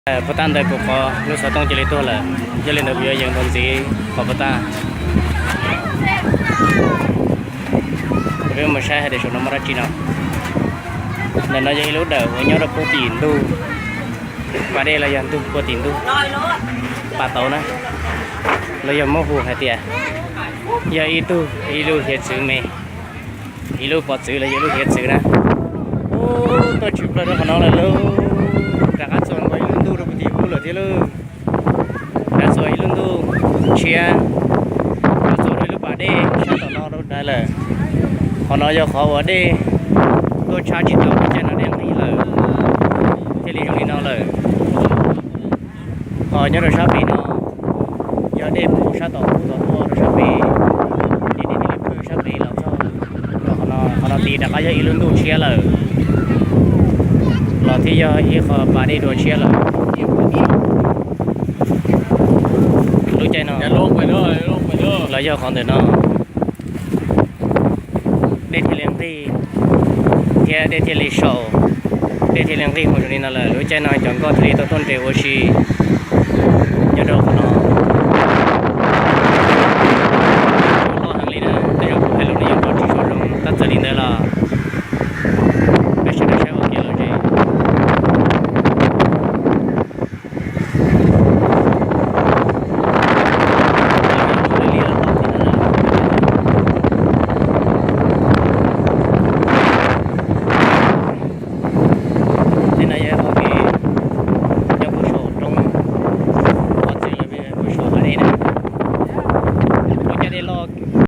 Puag ta ntawd kuv qhov lub xov tooj cia li tuag lawm, yog li ntawd kuv yuav yees dua ntxiv qhov puag ta. Peb mus saib hais tias saum no muaj dab tsi no. Ntawm no yog ib lub dawm uas nyob rau puag tim ntug pas dej los yog ntug puag tim ntug pas tauv na, los yog muab hu hais tias yog ib tug, ib lub hiav txwv me, ib lub pov txwv los yog ib lub hiav txwv na. Ub, tuaj tshwm plaws rau qhov no lawm lauj. Rov qab txog nkaus ib lub ntuj rau puag tim ub lawm thiab lauj. Rov txog ib lub ntuj tshiab, rov txog rau ib lub pas dej sab tom no rau nrad lawm. Qhov no yog qhov uas dej tuaj tshab tsis tau, caij no dej nqig lawm, thiaj li zoo li no lawm. Ho nyob rau sab pem no yog dej puag sab tom ub tod tuaj rau sab pem, ces dej thiaj li pw sab pem los txog qhov no. Qhov no tis rov qab yog ib lub ntuj tshiab lawm, los thiaj yog ib qho pas dej dua tshiab lawm. Lub caij no los yog qhov ntawm no dej thiaj li nqig thiab dej thiaj li saum, dej thiaj li nqig mus zoo li no lawm. Lub caij no cov nkoj thiaj li tau tuaj nres ua si nyob rau qhov no.